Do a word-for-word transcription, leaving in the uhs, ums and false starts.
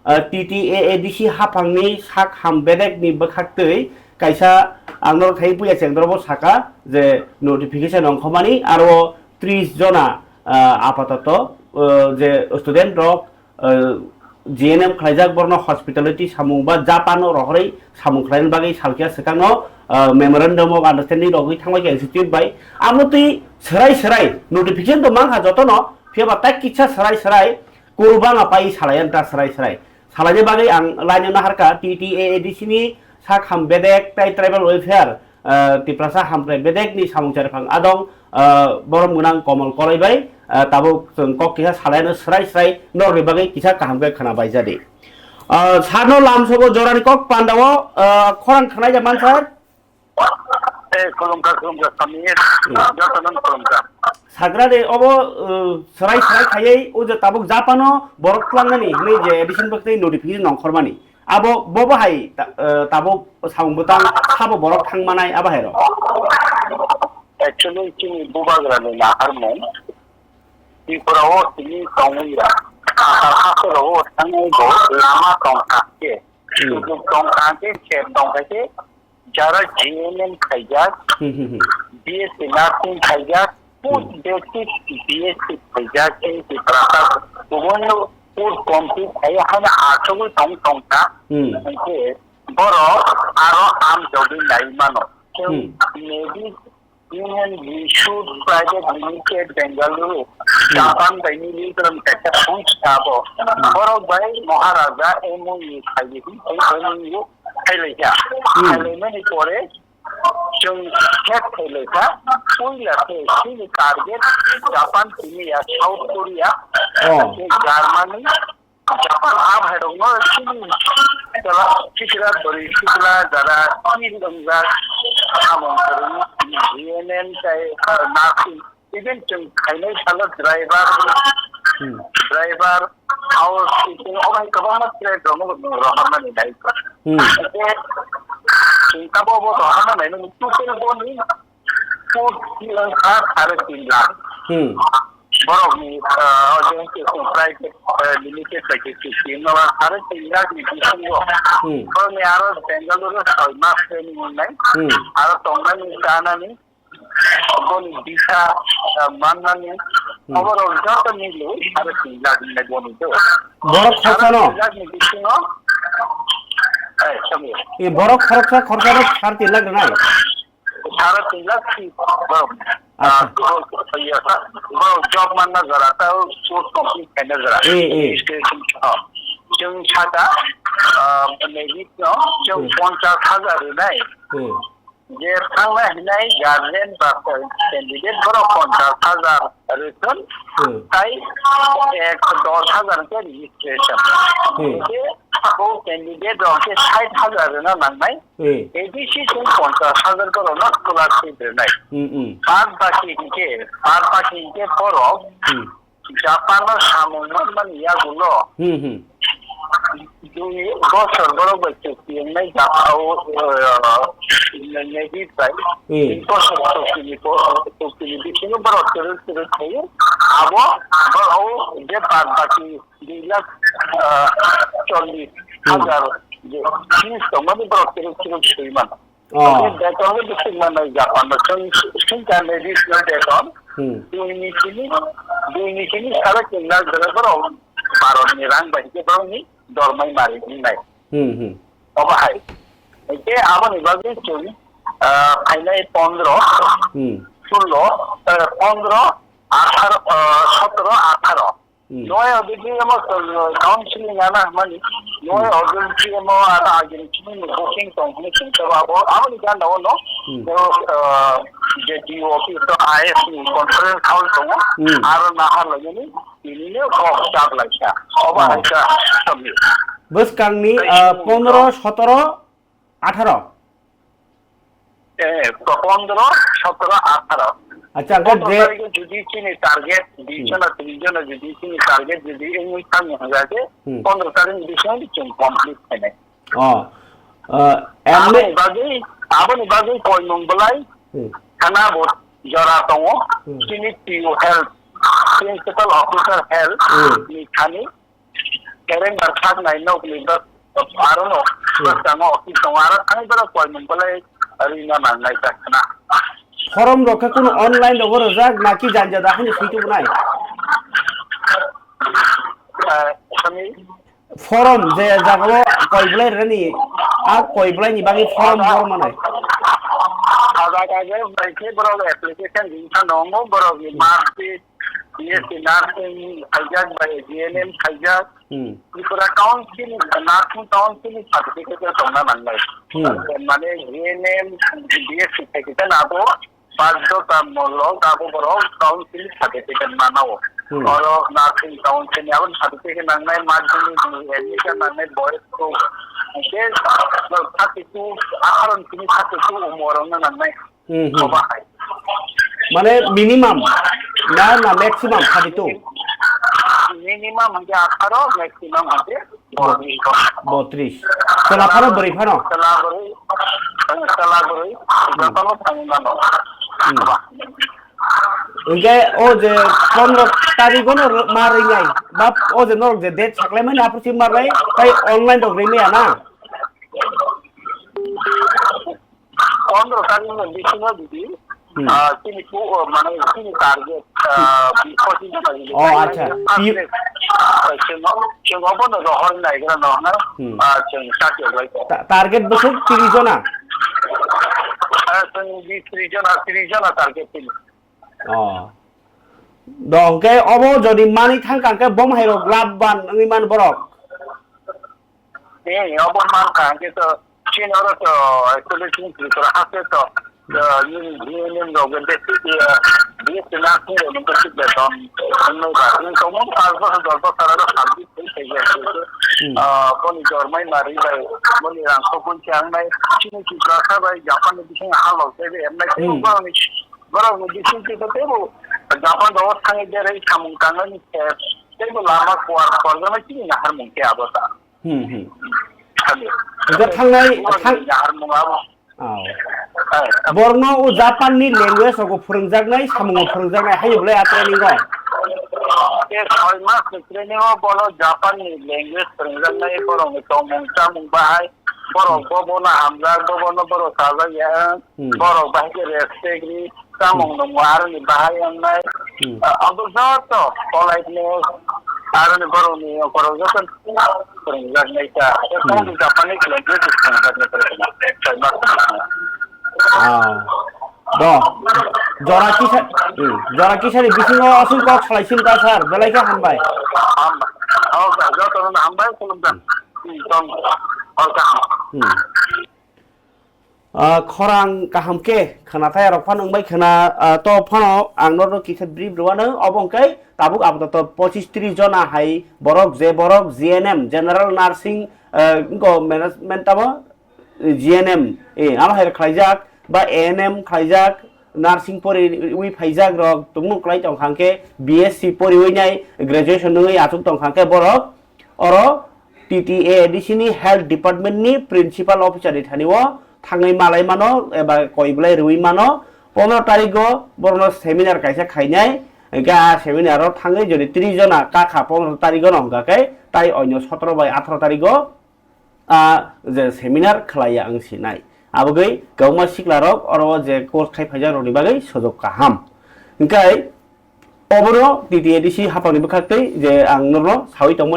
Ah, T T A A D C haphangni sak ham bedekni bwkhaktwi kaisa ang norok thai puya chengdorobo saka je notification ongkhormani aro tris jona, ah, apatoto, ah, je student rok, ah, G N M khlaijak borno hospitality samung ba Japan o rohorwi samung khlaina bagwi salkhe swkangno, ah, memorandum of understanding rogwi thangbai kha institute bai. Amo twi swrai swrai notification to mankha jotono, phiya ba tak kisa swrai swrai Kurubang apai salai ta srai srai. Salaini bagwi ang laino naharka T T A A D C ni sak ham bedek tai tribal welfare, ah, Tiprasa hamkrai bedek ni samung cherphang adong, ah, borom gwnang Komol Koloi bai, ah, tabuk chwng kok kisa salaino srai srai norni bagwi kisa kaham khe khna bai jadi. Ah, sarno lamsogo jorani kok pandao, ah, khorang khnai ja mansa. Eh, khulumkha, khulumkha, Sami. Hmm. Jotono khulumkha. Sagra de obo, uh, srai srai khayai, o je tabuk Japano borok tlangnani hinwi je addition bakti notification nongkhormani. Abo bobo hai ta-, uh, tabuk samung bwtang sabo borok thangmanai abo hai rok. Actually, chini bubagrani naharmung, Tripura o tini tongwi ya. Asal haste rok o thangwi bo lama tongkha khe. Hmm. Sujuk tongkha khe, khe tongkha khe, Jara G N M khaijak, Hmm, hmm, hmm. B S C nursing khaijak, post Hmm. basic B S C khaijak, chini Tiprasa kubun post complete khai hana achugwi tong tongkha. Hmm. Hwnkhe borok aro amjogwi nai mano. Chwng Hmm. maybe Union Institute Private Limited Bengaluru, Hmm. Japan bai ni Lindram kaisa songstha bo. Hmm. Borok bai Maharaja M O U khaidi, M O U khailaikha. Hmm. Khailaimani pore chwng thek khailaikha. Puila khe chini target Japan simi ya South Korea, Oh. tei Germany, Japan a bhairokno chini chwla sikla bwrwi sikla jara chini wngjak samung kwrwng G N M tei, uh, nursing, even chwng khainai salo driver, Hmm. driver, house keeping, obo hai kwbangma trade rokno bo chwng rohormani daitwa. Hmm. Hwnkhe chwng tabuk bo rohorna nainani total boni Food wngkha sare tin lakh. Hmm. Borokni, ah, o je wngkhe chwng private, eh, limited bai khe fifty wngkha ba sare tin lakh ni bisingo. Hmm. Borokni aro Bengaluru soi mas training wngnai. Hmm. Aro tongnani, chanani, boni visa, ah, mannani, Hmm. oborok joto mili sare tin lakh wngnai boni do. Borok Sare khoroksa no? Tin lakh ni bisingo, eh, sorry. E borok khoroksa, khoroksa no sare tin lakh wngnai? Sare tin lakh si borok. Acha. Ah, borok, iya, sa-, borok job manna jora, ta source complete khaina jora. Eh, eh. Registration, oh. Chwng saka, ah, merit no, chwng Hmm. ponchas hajar rwnai. Hmm. Je thangna hinai guardian ba candidate borok ponchas hajar rwthwn, Hmm. tai ek dos hajar khe registration. Hmm. Je o candidate rok khe sait hajar rwna nangnai. Hmm. A D C chwng ponchas hajar borokno scholarship rwnai. Hmm, hmm. Baad baki hinkhe, baad baki hinkhe borok Hmm. Japan-o samung manmani yagulo Hmm, hmm. dui bosor borok bai chukti wngnai Japan-o, eh, Navy bai. Hmm. Dui bosor chuktini bo-, chuktini bisingo borok kwrwi kwrwi khaio. Abo borok je baad baki dui lakh, ah, chollis Hmm. hajar je fees tongmani borok kwrwi kwrwi swi mano. Oh. Tei beton bo bising mano Japan no. Chwng, chwng ka Navy no beton. Hmm. Dui ni simi, dui ni simi sare tin lakh jora borok Bharat ni rang bai khe borok ni dormai mari wngnai. Hmm, hmm. Obo hai. Hwnkhe aboni bagwi chwng, ah, phainai pondro, Hmm. sullo, eh, pondro, atharo, ah, sotoro, atharo. Hmm. Noi auditorium o, uh, counseling ana mani. Noi Hmm. auditorium o ana agini chini booking tong hini chini tabo abo, abo ni ganda ono. Hmm. O, uh, je D O office to I S ni conference hall tongo. Hmm. Aro nahar lagini, ini ne kok chap laisa. Oba Oh. haika samni. Bwskangni, Tei uh, chini pondro, sotoro, atharo. Eh, pondro, sotoro, atharo. Acha, hwnkhe Pondro je tarikh jodi chini target, Hmm. bis jona, tris jona jodi chini target jodi wngwi thangwi hwnjak khe, Hmm. pondro tarikh ni bisingo chwng complete khainai. Oh. Uh, emne- Aboni bagwi, aboni bagwi koimung belai Hmm. thana bo jora tongo, Hmm. chini P O health, Principal Officer Health Hmm. ni thani, Sereng bar khak nai nok ni bas aro no Hmm. bas tango office tongo aro thangwi bara koi mung belai rina nang nai ta khna. Form rok khe kuno online rogo rwjak naki janja da haino swi tubu nai? Eh, sami Forum je jagao koi belai rani, a koi belai ni bagwi forum Ada, bor manai. Ada kaje bai khe borok application ringkha nongo borok ni Hmm. mark sheet, B S C nursing khaijak bai G N M khaijak. Hmm. Tripura Council, Nursing Council ni certificate tongna nangnai. Hmm. Mane G N M, B S C khaikhe abo Badhyotamulok abo borok council certificate manao. Hmm. Oro nursing council ni abo certificate nangnai, madhyamik ni admission nangnai, boys ko. Hingke thirty two, akharo ni simi thirty two umor wngna nangnai. Hmm, hmm. Oba hai. Mane minimum na, na maximum thirty two? Minimum hingke akharo, maximum hingke Bo-, botris. Chwla phano bwrwi phano? Chwla bwrwi, chwla bwrwi, Hmm. jotono thangwi mano. Hmm. Hingke o je pondro tarigono ma rinai, ba o je norok je date saklaimani aphuru si ma rai, tai online rok rimaya na? Pondro tarikni bisingo jodi, Hmm. ah, chini pu-, oh, mane chini target, ah, Hmm. pochin jona jodi Oh, khlai acha. Pi- first, ah, chwng, chwng obono rohor naigra no hwnna, Hmm. ah, chwng sakhe bai ko. Ta-, target bwswk tris jona? Ah, chwng bis tris jona, tris jona target chini. Oh. Do, hwnkhe obo jodi manwi thangkha hwnkhe bom hairok labban wngwi man borok? Ee, obo mankha, hwnkhe to chini oro to actually chini Tripura haste to, to nini G N M rok besi, eh, besi nursing rok besi beton wngwi ba. Chini tongmung pash bochor, dos bochor aro service tei tei ya. Hmm. Ah, boni jormai mari bai, boni rang khobui khe wngnai. Chini Tiprasa bai Japan ni bising halok tei bai emnai. Hmm. Borokni, borokni bising tei teibo Japan rok thangwi berai samung tangnani se, teibo lama kuar kuar jana chini naharmung khe abo ta. Hmm, hmm. Hwnwi. Hwnkhe thangnai, Borokni thang-, naharmung abo. Oh. Eh. Borokno o Japan ni language rogo phwrwngjaknai, samungo phwrwngjaknai, hayo belai a training o? Eh, soi mas ni training o bono Japan ni language phwrwngjaknai, borokni tongmung chamung bahai, borok Hmm. bo bono hamjak, bo bono borok sajak ya, Hmm. borok bahai khe respect ri, Samung Hmm. nungma aroni bahai wngnai. Hmm. Ah, abo joto politeness, aroni borokni borok joto phwrwngjaknai ta. Hmm. Tamo Japanese language phwrwngjaknai ta. Ah. Do. Jora kisa, hmm. Jora kisani bisingo aswk kok salai sin ta sir. Belai khe hambai. Hambai. Oh, joto no hambai khulumjak. Hmm. Hmm, tong. Oh, kaham. Hmm. Ah, khorang kaham khe khwnathai rok phano wngbai khwna, ah, to phano ang norok kisa brief rwano, obo hwnkhe tabuk apatot pochis tris jona hai borok, je borok G N M, General Nursing, ah, wngkho management tamo G N M, eh, amo hai khlaijak, ba A N M khlaijak, nursing poriwi phaijak rok tongmung kwlai tongkha hwnkhe B S C poriwi nai graduation nungwi achuk tongkha hwnkhe borok oro T T A A D C ni Health Department ni Principal Officer ni thani o thangwi malai mano eba koi belai rwui mano. Pondro tarik o borokno seminar kaisa khainai, hwnkhe a seminar o thangwi jodi tris jona kakha pondro tarik o no hwnkha khe tai onyo sotro bai atharo tarik o a je seminar khlaiya wng sinai. Abogwi kwbangma sikla rok oro o je course khai phaijak rokni bagwi sojok kaham. Hwnkhe obono T T A D C haphangni bwkhak tei je ang norokno saui tongmani